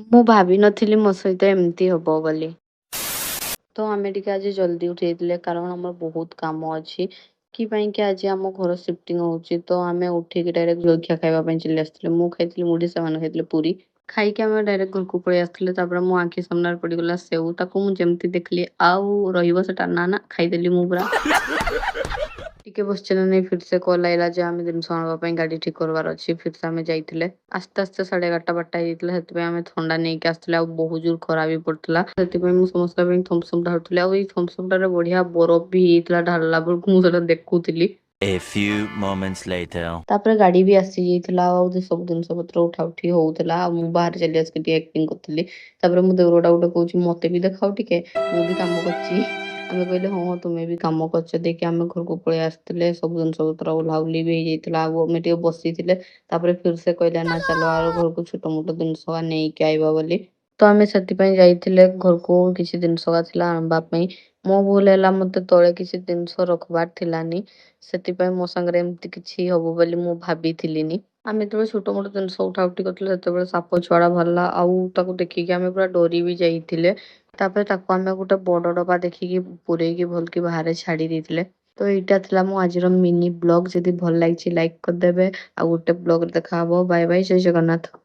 ମୁଁ ଭାବିନଥିଲି ମୋ ସହିତ ଏମିତି ହବ ବୋଲି। ତ ଆମେ ଟିକେ ଆଜି ଜଲ୍ଦି ଉଠି ଯାଇଥିଲେ, କାରଣ ଆମର ବହୁତ କାମ ଅଛି କି ପାଇଁକି ଆଜି ଆମ ଘର ସିଫ୍ଟିଂ ହେଉଛି। ତ ଆମେ ଉଠିକି ଡାଇରେକ୍ଟ ଜଳଖିଆ ଖାଇବା ପାଇଁ ଚାଲି ଆସିଥିଲେ। ମୁଁ ଖାଇଥିଲି ମୁଢ଼ି, ସେମାନେ ଖାଇଥିଲେ ପୁରୀ। ଖାଇକି ଆମେ ଡାଇରେକ୍ଟ ଘରକୁ ପଳେଇ ଆସିଥିଲେ। ତାପରେ ମୋ ଆଖି ସାମ୍ନାରେ ପଡ଼ିଗଲା ସେଉ। ତାକୁ ମୁଁ ଯେମିତି ଦେଖିଲି, ଆଉ ରହିବ ସେଟା? ନା ନା, ଖାଇଦେଲି ମୁଁ ପୁରା। ଟିକେ ବସିଛେ ନା ନାଇଁ, ଫିର ସେ କଲ୍ ଆଇଲା ଯେ ଆମେ ଜିନିଷ ଆଣିବା ପାଇଁ ଗାଡ଼ି ଠିକ କରିବାର ଅଛି। ଫିର ସେ ଆମେ ଯାଇଥିଲେ। ଆସ୍ତେ ଆସ୍ତେ 11:30, 12ଟା ହେଇଯାଇଥିଲା। ସେଥିପାଇଁ ଆମେ ଥଣ୍ଡା ନେଇକି ଆସିଥିଲେ ଆଉ ବହୁତ ଜୋର ଖରା ବି ପଡୁଥିଲା। ସେଥିପାଇଁ ମୁଁ ସମସ୍ତଙ୍କ ପାଇଁ ଥମ୍ସଅପ୍ ଢାଳୁଥିଲି ଆଉ ଏଇ ଥମ୍ସଅପ୍ଟାରେ ବଢିଆ ବରଫ ବି ହେଇଥିଲା। ଢାଳିଲା ବେଳକୁ ମୁଁ ସେଟା ଦେଖୁଥିଲି। A few moments later. ତାପରେ ଗାଡ଼ି ବି ଆସିଯାଇଥିଲା ଆଉ ସବୁ ଜିନିଷ ପତ୍ର ଉଠା ଉଠି ହଉଥିଲା ଆଉ ମୁଁ ବାହାରେ ଚାଲି ଆସିକି ଟିକେ ଆକ୍ଟିଂ କରୁଥିଲି। ତାପରେ ମୋ ଦେଉରଟା ଗୋଟେ କହୁଛି, "ମତେ ବି ଦେଖାଅ ଟିକେ, ମୁଁ ବି କାମ କରୁଛି।" ଆମେ କହିଲେ, "ହଁ ହଁ, ତୁମେ ବି କାମ କରୁଛ।" ଦେଇକି ଆମେ ଘରକୁ ପଳେଇ ଆସିଥିଲେ। ସବୁ ଜିନିଷ ପତ୍ର ଓହ୍ଲା ଓହ୍ଲି ବି ହେଇଯାଇଥିଲା ଆଉ ଆମେ ଟିକେ ବସିଥିଲେ। ତାପରେ ଫିର ସେ କହିଲା, "ନା, ଚାଲ ଆର ଘରକୁ ଛୋଟ ମୋଟ ଜିନିଷ ନେଇକି ଆଇବା" ବୋଲି। ତ ଆମେ ସେଥିପାଇଁ ଯାଇଥିଲେ ଘରକୁ, କିଛି ଜିନିଷ ଥିଲା ଆଣିବା ପାଇଁ। ମୋ ଭୁଲ ହେଲା, ମତେ ତଳେ କିଛି ଜିନିଷ ରଖବାର ଥିଲାନି। ସେଥିପାଇଁ ମୋ ସାଙ୍ଗରେ ଏମିତି କିଛି ହବ ବୋଲି ମୁଁ ଭାବିଥିଲିନି। ଆମେ ଯେତେବେଳେ ଛୋଟ ମୋଟ ଜିନିଷ ଉଠା ଉଠି କରୁଥିଲେ, ସେତେବେଳେ ସାପ ଛୁଆଟା ବାହାରିଲା ଆଉ ତାକୁ ଦେଖିକି ଆମେ ପୁରା ଡରି ବି ଯାଇଥିଲେ। ତାପରେ ତାକୁ ଆମେ ଗୋଟେ ବଡ଼ ଡବା ଦେଖିକି ପୁରେଇକି ଭଲକି ବାହାରେ ଛାଡ଼ି ଦେଇଥିଲେ। ତ ଏଇଟା ଥିଲା ମୋ ଆଜିର ମିନି ବ୍ଲଗ୍। ଯଦି ଭଲ ଲାଗିଛି, ଲାଇକ୍ କରିଦେବେ। ଆଉ ଗୋଟେ ବ୍ଲଗ୍ରେ ଦେଖା ହବ। ବାଏ ବାଏ, ଜୟ ଜଗନ୍ନାଥ।